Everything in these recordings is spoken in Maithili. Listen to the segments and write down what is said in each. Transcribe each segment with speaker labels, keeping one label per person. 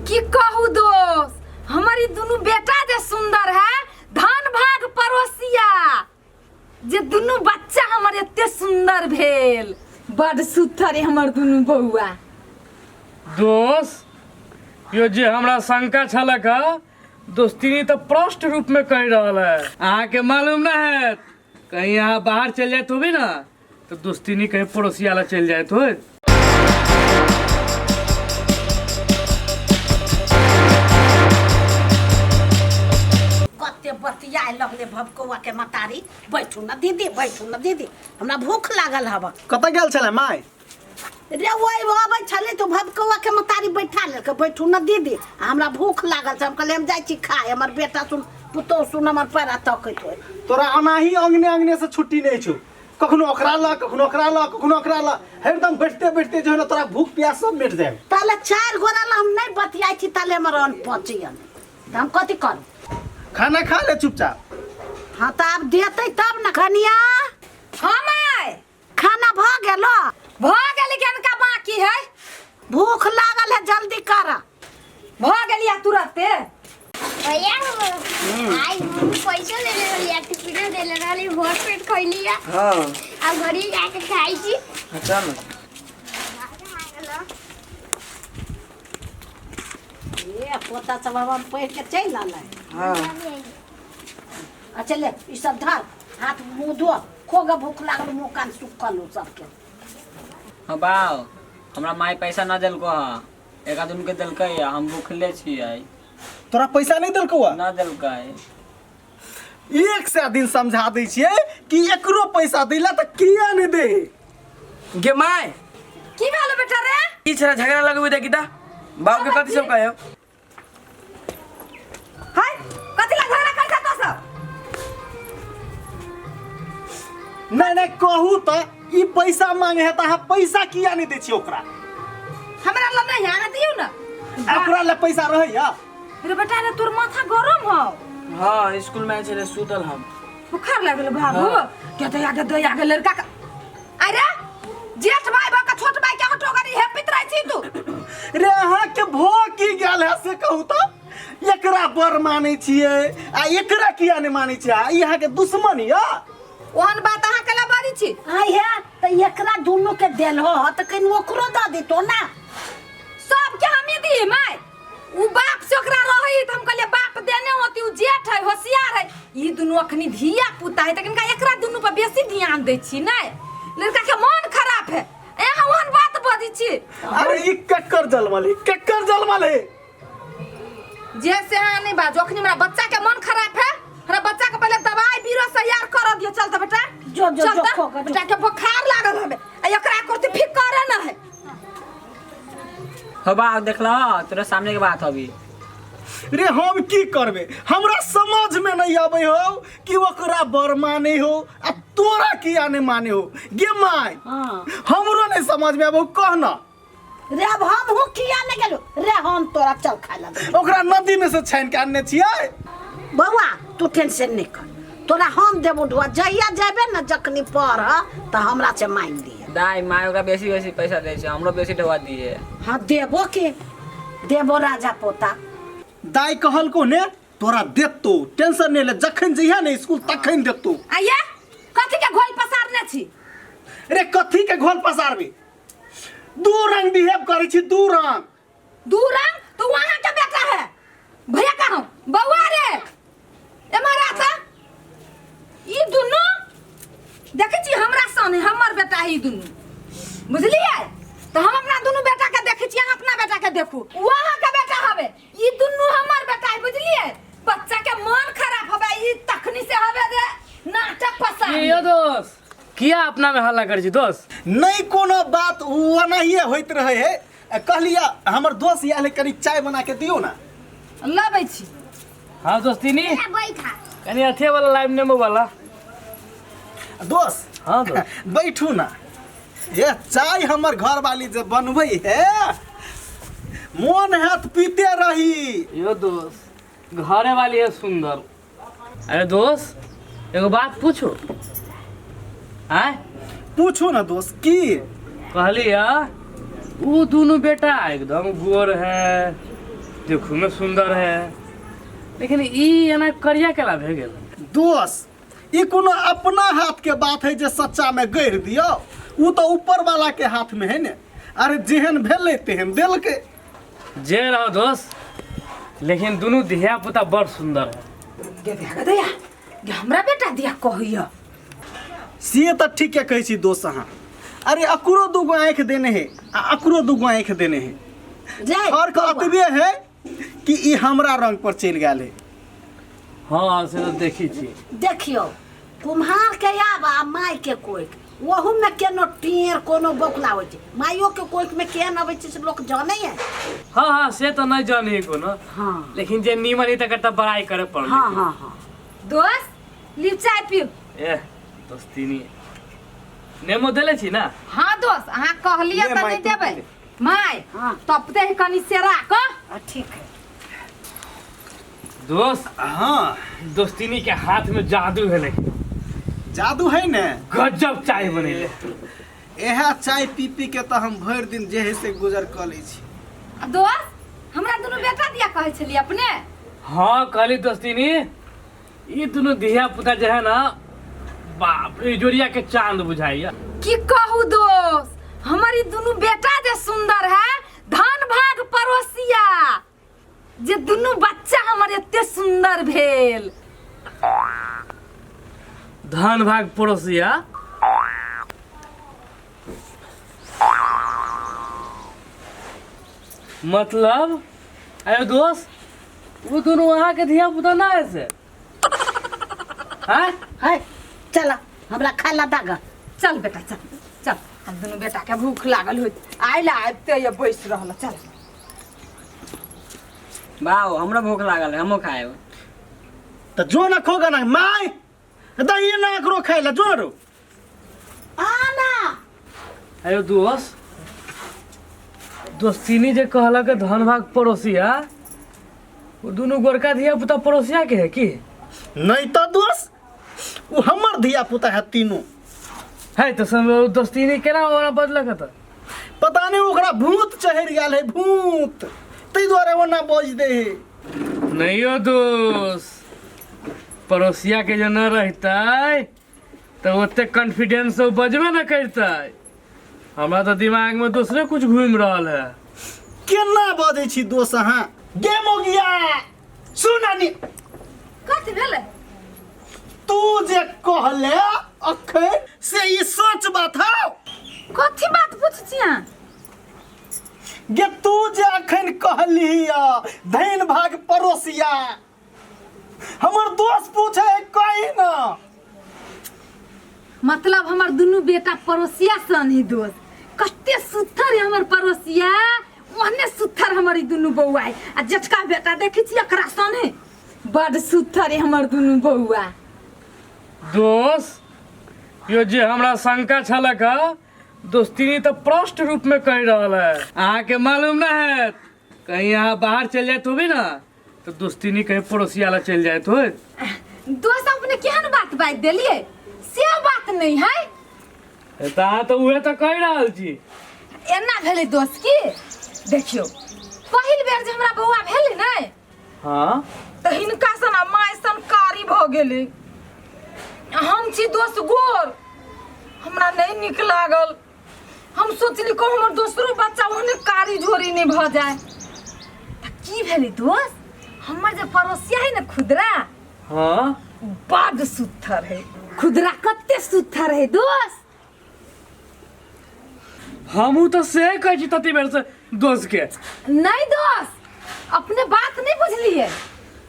Speaker 1: की कहू दोस्त, हमर ई दुनू बेटा जे सुंदर है, धन भाग पड़ोसिया जे दुनू बच्चा हमर एते सुंदर भेल। बड सुथर है हमर दुनू बौआ।
Speaker 2: दोस्त यो जे हमरा शंका छलक ह, दोस्ती तऽ प्रष्ट रूप में कहि रहल है। अहाँके मालूम ना है, कहीं अहाँ बाहर चल जाए तो भी ना तो दोस्ती नहीं कहीं पड़ोसी वाला चल जाए तो।
Speaker 3: कते बतियाए लगले भबकौआ के मतारी, बैठू ना दीदी, बैठू ना दीदी, हमरा भूख लागल हब।
Speaker 4: कतऽ गेल छलै माय?
Speaker 3: रे ओहि अबै छलै तो भबकौआ के मतारी बैठा लेलकै, बैठू ना दीदी, आ हमरा भूख लागल छै। हम कहलियै हम जाइ छी खाय, हमर बेटा सुन पुतोहु सुन हमर पैरा तकैत होय।
Speaker 4: तोरा अनाही अंगने अंगने से छुट्टी नहीं छौ, कखनो ओकरा ल, कखनो ओकरा ल, कखनो ओकरा ल, हरदम बैठते बैठते जो है ना तोरा भूख प्यास सब मिट जाए।
Speaker 3: ताले चार गोरा ला हम नहीं बतियाई छी, ताले हमर अन्न पचैया नहीं, तऽ हम कथी करू?
Speaker 4: खाना खा ले चुपचाप।
Speaker 3: हाँ तऽ आब देतै तब ने। कनिया।
Speaker 1: हाँ माय।
Speaker 3: खाना भऽ गेलो?
Speaker 1: भऽ गेल कि अनका बाकी है?
Speaker 3: भूख लागल है, जल्दी कर।
Speaker 1: भऽ गेल या तुरते?
Speaker 5: भैया आई मम्मी पैसा देले रहली आ टिफिनो देले रहली, भर पेट खैली आ।
Speaker 6: हाँ।
Speaker 5: आ घरी जाके खाई छी।
Speaker 6: हाँ, चल ना।
Speaker 3: ए पोता सब हम पढ़ के चलि आलै।
Speaker 6: हाँ।
Speaker 3: अच्छा ले ई सब धर, हाथ मुंह धो, खोग भूख लागल, मुंह कान सुखल हो सबके।
Speaker 6: हाँ बाव, हमरा माय पैसा ना देलको हा, एक आदमी के देलकै आ हम भूखले छियै।
Speaker 4: तोरा पैसा नहीं देलकौ हा?
Speaker 6: ना देलकै।
Speaker 4: एक सए दिन समझा दै छियै कि एकरो पैसा दै ला तऽ किया नहीं दे।
Speaker 7: गे माय।
Speaker 1: की भेल बेटा रे?
Speaker 7: की छरा झगड़ा लगबे देखी ता बाप के कथी सब कहे?
Speaker 1: हाय कथी ला झगड़ा करता तो सब?
Speaker 4: नहीं नहीं कहू तऽ ई पैसा मांगे है तऽ अहाँ पैसा किया नहीं दै छियै ओकरा?
Speaker 1: हमरा लग नहीं है, अहाँ दियौ ना।
Speaker 4: ओकरा लग पैसा रहैया?
Speaker 1: रे बेटा रे तोर माथा गरम हौ।
Speaker 7: हाँ स्कूल में छले सुतल हम।
Speaker 1: बुखार लागल बाबू।
Speaker 7: हाँ।
Speaker 1: के दया के दया के लड़का का। अरे जेठ भाई बा का छोट भाई के हटो गरी हे पितराई छी तू।
Speaker 4: रे अहाँ के भो की गेल है से कहू तऽ? एकरा बड़ मानै छियै आ एकरा किया नहीं मानै छियै? आ ई अहाँ के दुश्मन या?
Speaker 1: ओहन बात अहाँ केला बाजै छी?
Speaker 3: आइ हे तऽ एकरा दुनू के देल हो तऽ कनि ओकरो दऽ दितो ना।
Speaker 1: सबके हमी दी माय। उ बाप से ओकरा रहै तऽ हम कहलियै बाप देने होती, उ जेठ है होशियार है, ई दुनू अखनी धिया पुता है तऽ कनिका एकरा दुनू पर बेसी ध्यान दै छी। नहि लड़का के मन खराब है, यहाँ ओहन बात बजै छी।
Speaker 4: अरे ई कक्कर जलमल है, कक्कर जलमल है।
Speaker 1: जे से अहाँ नहीं बाजू, अखनी हमरा बच्चा के मन खराब है, हमरा बच्चा के पहले दवाई बीरो तैयार कर दियो। चल त बेटा,
Speaker 3: जो, जो,
Speaker 1: चल
Speaker 3: जो,
Speaker 1: त,
Speaker 3: खो, जो।
Speaker 1: बेटा के बुखार लागल हबे आ एकरा करते फिकर न है।
Speaker 6: हो बा देखला तोरा सामने के बात अभी।
Speaker 4: रे हम की करबे, हमरा समझ में नहीं आबे हो कि ओकरा बर माने हो आ तोरा किया नहीं माने हो। गे my.
Speaker 3: हाँ।
Speaker 4: हमरो नहीं समझ में आबे हो, कह ना।
Speaker 3: रे अब हम हो किया नहीं गेलो रे, हम तोरा चल खाय ला देबो।
Speaker 4: ओकरा नदी में से छानि के आनने छियै।
Speaker 3: बौआ तू टेंशन नहीं कर, तोरा हम देबो ढुआ, जहिया जेबे न जखनी पढ़ त हमरा से मांग दिए।
Speaker 6: दाई my ओकरा बेसी बेसी पैसा दै छै, हमरो बेसी ढुआ दिए।
Speaker 3: हाँ देबो के देबो राजा पोता।
Speaker 4: दाई कहलको ने तोरा देतो, टेंशन नहीं ले, जखन जइहा ने स्कूल तखन देतो।
Speaker 1: आइया कथी के घोल पसारने छी?
Speaker 4: रे कथी के घोल पसारबे? दू रंग बिहेव करै छी, दू रंग।
Speaker 1: दू रंग? तो वहां के बेटा है भैया कहाँ बउआ रे एमहर आता। ई दुनू देखै छी हमरा सन है, हमर बेटा है ई दुनू, बुझलियै? तऽ हम अपना दुनू बेटा के देखै छी, अहाँ अपना बेटा के देखू। ओ अहाँ के बेटा हवे, ई दुनू हमर बेटा है, बुझलियै? बच्चा के मन खराब हवे, ई तखनी से हवे रे नाटक पसार।
Speaker 2: की यो दोस्त किया अपना में हल्ला करै छी दोस्त?
Speaker 4: नहीं कोनो बात, उ ओनाहिए होइत रहे है। कहलिया हमर दोस्त आयल है, कनी चाय बना के दियौ ना।
Speaker 1: लबै छी।
Speaker 2: हाँ दोस्तीनी
Speaker 5: बैठा।
Speaker 2: कनी अथे वाला लाइव नेमो वाला।
Speaker 4: दोस्त।
Speaker 2: हाँ दोस्त।
Speaker 4: बैठू ना। ये चाय हमर घर वाली जे बनबै है, मोन हैत पीते रही।
Speaker 2: यो दोस्त घरे वाली है सुंदर। अरे दोस्त एगो बात पूछू? आय?
Speaker 4: पूछू ना दोस्त। की?
Speaker 2: कहली हा, उ दोनों बेटा एकदम गोर है, देखू में सुंदर है, लेकिन ई एना करिया केला भे गेल?
Speaker 4: दोस, ई कोनो अपना हाथ के बात है जे सच्चा में गढ़ि दियौ? ओ तऽ ऊपर वाला के हाथ में है ने। अरे जेहन भेलै तेहन देलकै।
Speaker 2: जे रहो दोस्त, लेकिन दुनू धिया पुता बड़ सुंदर है।
Speaker 1: गे गे दैया गे, हमरा बेटा दिया कहैया।
Speaker 4: से तऽ ठीके कहै छी दोस्त अहाँ। अरे अकरो दूगो आँखि देने है आ अकरो दूगो आँखि देने है।
Speaker 3: रे
Speaker 4: फर्क अतबे है कि ई हमरा रंग पर चलि गेल है।
Speaker 2: हाँ, से तऽ देखी छी।
Speaker 3: देखियौ, कुम्हार के आब आ माय के कोइक, ओहू में केनो टेर कोनो बौकला होइ छै। माइयो के कोइक में केहन अबै छै से लोक जानै है?
Speaker 2: हाँ हाँ, से तऽ नहीं जानी कोनो।
Speaker 3: हाँ।
Speaker 2: लेकिन जे नीमन है तकर तऽ बड़ाई करे पड़ल।
Speaker 3: हाँ हाँ हाँ।
Speaker 1: दोस्त, लिव चाय पीब।
Speaker 2: ए दोस्तीनी, नेमो देले छी ना?
Speaker 1: हाँ दोस्त, अहाँ कहलियै
Speaker 4: ले
Speaker 1: तऽ
Speaker 4: माय,
Speaker 1: नहि
Speaker 4: तू
Speaker 1: देबै?
Speaker 4: पी ले।
Speaker 1: माय।
Speaker 3: हाँ।
Speaker 1: तपते है कनि सेरा कऽ।
Speaker 3: ठीक है।
Speaker 2: दोस्त।
Speaker 4: हाँ।
Speaker 2: दोस्तीनी के हाथ में जादू है, लेकिन
Speaker 4: जादू है ने।
Speaker 2: गजब चाय बनेले।
Speaker 4: इएह चाय पी पी के तऽ हम भरि दिन जे है से गुजर कऽ लै छी।
Speaker 1: आ दोस्त, हमरा दुनू बेटा दिया कहै छलियै अपने?
Speaker 2: हाँ, कहली दोस्तीनी, ई दुनू धिया पुता जे है ना, बाप रे, जोड़िया के चांद बुझाइया।
Speaker 1: की कहू दोस्त, हमर ई दुनू बेटा जे सुंदर है, धन भाग पड़ोसिया जे दुनू बच्चा हमर एते सुंदर भेल।
Speaker 2: धन भाग पड़ोसिया। मतलब अरे दोस्त, वो दोनों अहाँ के धिया पुता ना है से? हाँ।
Speaker 3: है, चल, हमरा खाय ला दागा।
Speaker 1: चल बेटा, चल चल। हम दुनू बेटा के भूख लागल होइत, आइला आबिते ये बैस रहल। चल।
Speaker 6: बाउ, हमरो भूख लागल है, हमहूँ खाएब।
Speaker 4: तऽ जो ना खोगा ना माय, दही ना एकरो खाय ला, जो ना रो।
Speaker 3: आना।
Speaker 2: अरे दोस्त, दोस्तीनी जे कहलक धन भाग पड़ोसिया, वो दुनू गोरका धिया पुता पड़ोसिया के है की?
Speaker 4: नहीं तऽ दोस्त, ओ हमर धिया पुता है तीनू।
Speaker 2: है तो सब दोस्तीनी केना ओकरा बदलक तऽ?
Speaker 4: पता नहीं, ओकरा भूत चढ़ि गेल है भूत, ताहि दुआरे ओना बज दे है।
Speaker 2: नहीं हो दोस्त, पड़ोसिया के जे न रहतै तऽ ओते कॉन्फिडेंस से बजबे न करतै। हमरा तऽ दिमाग में दोसरे कुछ घूमि रहल है।
Speaker 4: केना बजै छी दोस्त अहाँ? गे मोगिया, सुन नी।
Speaker 1: कथी भेलै?
Speaker 4: तू जे कहले अखन से ई सच बात हौ?
Speaker 1: कथी बात पूछ छी अहाँ?
Speaker 4: गे, तू जे अखन कहली धैन भाग पड़ोसिया, हमर दोस्त पूछे है कही ना।
Speaker 1: मतलब हमर दुनू बेटा पड़ोसिया सन ही? दोस्त, कते सुथर है हमर पड़ोसिया, ओहने सुथर हमर ई दुनू बौआ है। आ जेठका बेटा देखै छी, एकरा सन है। बड सुथर है हमर दुनू बौआ।
Speaker 2: दोस्त, यो जे हमरा शंका छलक ह, दोस्तीनी तऽ प्रष्ट रूप में कहि रहल है। अहाँके मालूम ना है, कहीं अहाँ बाहर चलि जाइत होबी ना तऽ दोस्तीनी कहीं पड़ोसिया ला चलि जाइत होत।
Speaker 1: दोस्त, अपने केहन बात बाजि देलियै? से बात नहीं है।
Speaker 2: तऽ अहाँ तऽ उहे तऽ कहि रहल छी।
Speaker 1: एना भेलै दोस्त की, देखियौ, पहिल बेर जे हमरा बौआ भेलै ने,
Speaker 2: हाँ,
Speaker 1: तऽ हिनका सन आ माय सन कारी भऽ गेलै। आ हम छी दोस्त गोर, हमरा नहि नीक लागल। हम सोचली कहूँ हमर दोसरो बच्चा ओहने कारी झोरी नहि भऽ जाय। तऽ की भेलै दोस्त, हमर जे पड़ोसिया है ने खुदरा,
Speaker 2: हाँ,
Speaker 1: बड सुथर है खुदरा। कते सुथर है दोस्त।
Speaker 2: हमहूँ तऽ से कहै छी तती बेर से दोस्त के।
Speaker 1: नहीं दोस्त, अपने बात नहीं बुझलिए,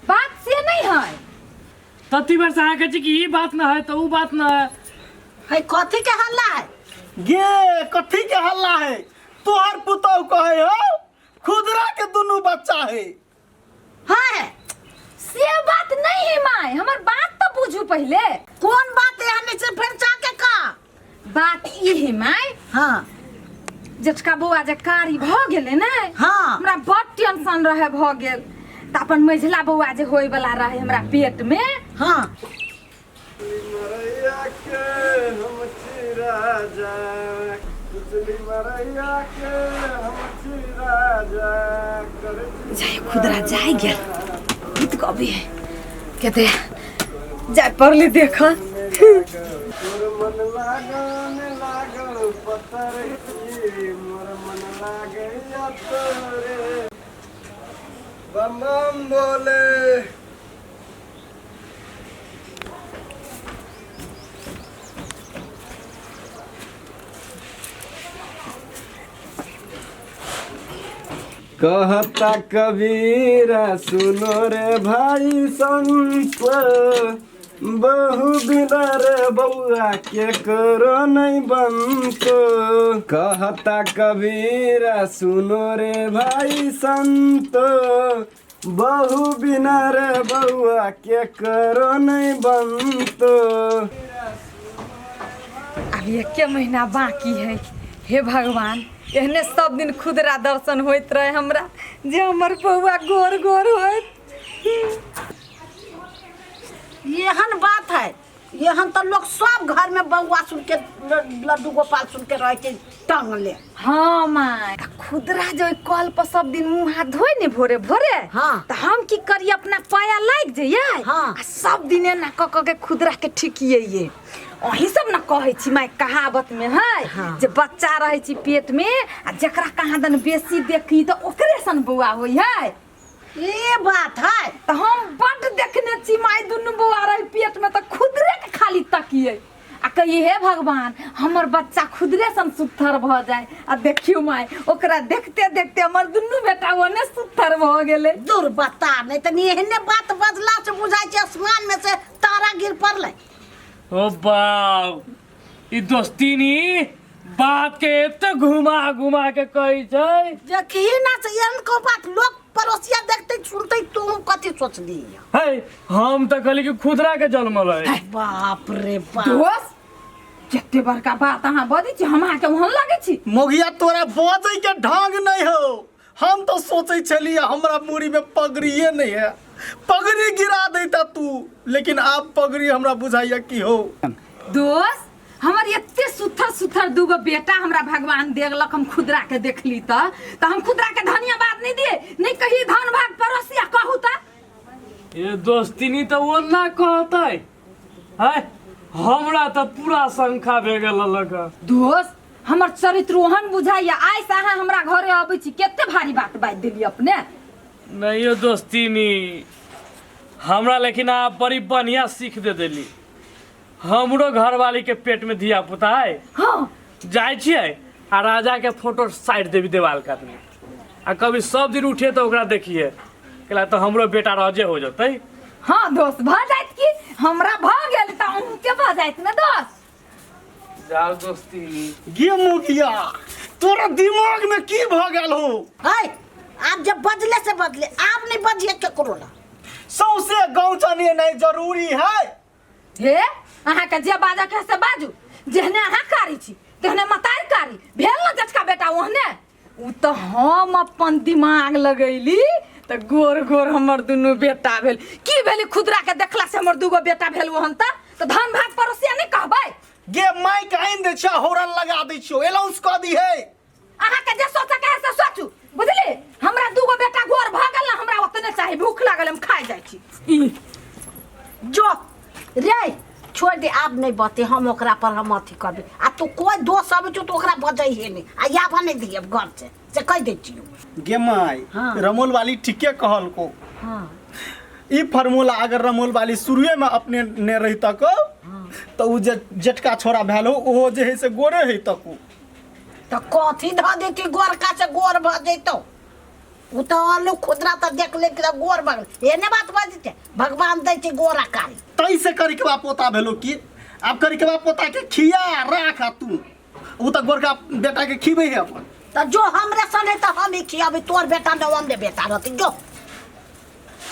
Speaker 1: बात से नहीं है।
Speaker 2: तती बेर से अहाँ कहै छी कि ई बात ना है तऽ ऊ बात ना है।
Speaker 3: है, कथी के हल्ला है?
Speaker 4: गे, कथी के हल्ला है? तोहर पुतहु कहे हो खुदरा के दुनू बच्चा है।
Speaker 3: हाँ।
Speaker 1: से बात नहीं है माय, हमर बात तो बुझू पहले।
Speaker 3: कौन बात है? हमें से फिर जाके का
Speaker 1: बात ई है माय।
Speaker 3: हाँ।
Speaker 1: जेठका बौआ जे कारी भऽ गेलै ने,
Speaker 3: हाँ,
Speaker 1: हमरा बड टेंशन रहे भऽ गेल। तऽ अपन मझिला बौआ जे होय वाला रहे हमरा पेट में,
Speaker 3: हाँ।
Speaker 1: जाय खुदरा जाय गेल गीत कभी है कहते जाय पड़ले देख।
Speaker 8: बम बम बोले। कहता कबीरा सुनो रे भाई संत, बहु बिना रे बउआ के करो नहीं बंत। कहता कबीरा सुनो रे भाई संत, बहु बिना रे बउआ के करो नहीं बंत।
Speaker 1: अभी एक महीना बाकी है। हे भगवान, एहने सब दिन खुदरा दर्शन होइत रहे हमरा, जे हमर बउआ गोर गोर होइत।
Speaker 3: एहन बात है, एहन तो लोग सब घर में बउआ सुन के लड्डू गोपाल सुन के रहे के टांग ले।
Speaker 1: हाँ माय, खुदरा जो कल पर सब दिन मुँह हाथ धोए ने भोरे भोरे।
Speaker 3: हाँ।
Speaker 1: तो हम की करी अपना पाया लाग जइए।
Speaker 3: हाँ।
Speaker 1: आ सब दिन एना क क के खुदरा के ठिकिए। अही सब न कहै छी माय कहावत में है।
Speaker 3: हाँ।
Speaker 1: जे बच्चा रहै छी पेट में आ जकरा कहाँ दन बेसी देखी तो ओकरे सन बउआ होइ है।
Speaker 3: ये बात है।
Speaker 1: तो हम बड देखने छी माय दुनू बउआ रहे पेट में तो खुदरे के खाली तकिए आ कहिए हे भगवान हमर बच्चा खुदरे सन सुथर भ जाए। आ देखियो माय ओकरा देखते देखते हमर दुनू बेटा ओने सुथर भ गेलै।
Speaker 3: दूर बता नहीं तनी एहने बात बजला से बुझाइ छै आसमान में से तारा गिर पड़लै।
Speaker 2: ओ बाप, ई दोस्तीनी बात के एते घुमा घुमा के कहै छै।
Speaker 3: देखी ना से एहन को बात लोग पड़ोसिया देखते सुनते तू कथी सोचली।
Speaker 2: है हम तो कहली कि खुदरा के जन्मल है।
Speaker 3: बाप रे बाप।
Speaker 1: दोस्त कते बड़का बात अहाँ बजै छी, हम अहाँके ओहन लगै छी?
Speaker 4: मोगिया तोरा बजै के ढंग नहीं हो। हम तो सोचै छलियै हमरा मूड़ी में पगड़िए नहीं है, पगड़ी गिरा देता तू, लेकिन आप पगड़ी हमरा बुझाइया की हो।
Speaker 1: दोस्त हमर एते सुथर सुथर दूगो बेटा हमरा भगवान देलक, हम खुदरा के देखली त हम खुदरा के धन्यवाद नहीं दिए, नहीं कही धन भाग पड़ोसिया कहू त।
Speaker 2: ये दोस्तीनी तो वो ना कहतै है, हमरा तो पूरा शंखा भे गेल लग।
Speaker 1: दोस्त हमर चरित्र ओहन बुझाइया, आइ से अहाँ हमरा घरे अबै छी कते भारी बात बाजि देली अपने।
Speaker 2: नहीं यो दोस्तीनी हमरा लेकिन आप बड़ी बढ़िया सीख दे देली। हमरो घरवाली के पेट में धिया पुता है।
Speaker 1: हाँ।
Speaker 2: जाइ छियै आ राजा के फोटो साइड देवी देवाल कात में, आ कभी सब दिन उठिए तो ओकरा देखिए कहला तो हमरो बेटा राजे हो जतै।
Speaker 1: हाँ दोस्त भ जाइत की हमरा भ गेल त अहूँके भ जाइत ने दोस्त।
Speaker 2: जाओ दोस्ती।
Speaker 4: गे मोगिया तोरा दिमाग में की भ गेल हो?
Speaker 3: है आप जब बदले से बदले आप नहीं बजिए केकरो ना।
Speaker 4: सौसे गाँव जाने नहीं जरूरी है।
Speaker 1: हे अहाँ के जे बाजा के से बाजू, जेहने अहाँ कारी छी तेहने मतार कारी भेल न जटका बेटा ओहने। उ तो हम अपन दिमाग लगैली त गोर गोर हमर दुनू बेटा भेल। की भेली खुदरा के देखला से हमर दूगो बेटा भेल ओहन त धन भाग पड़ोसिया नहीं कहबै।
Speaker 4: गे माइक आनि दै छियै, हॉर्न लगा दै छियौ, अनाउंस कऽ दी है।
Speaker 1: अहाँ के जे सोचऽ के है से सोचू, बुझली? हमरा दूगो बेटा गोर भ गेल न, हमरा ओतने चाही, भूख लागल हम खाइ जाइ छी।
Speaker 3: ई जो रे छोड़ दे, आब नहीं बते हम ओकरा पर हम अथी करबे। आ तू कोई दोस्त अबै छौ तो ओकरा बजै हे नहीं आ याबा नहीं दिए घर से से कह दै छियौ।
Speaker 4: गे माय
Speaker 3: हाँ।
Speaker 4: रमोल वाली ठीके कहलको।
Speaker 3: हाँ।
Speaker 4: ई फार्मूला अगर रमोल वाली शुरुए में अपने ने रही तक तो उ जे जेटका छोरा भेल हो ओहो जे है से गोरे है तक।
Speaker 3: तो कथी धऽ देती गोरका से गोर भऽ जैतौ? उ तो आलू खुदरा तो देख ले के गोर भऽ गेल। एने बात बजै छै भगवान दै छै गोरा कारी।
Speaker 4: तै से करिकबा पोता भेलो की आब करिकबा पोता के खिया राख आ तू, उ तो गोरका बेटा के खिबै है अपन।
Speaker 3: तो जो हमरे सने तो हम ही खियाबे, तोर बेटा न हमरे बेटा रहती जो।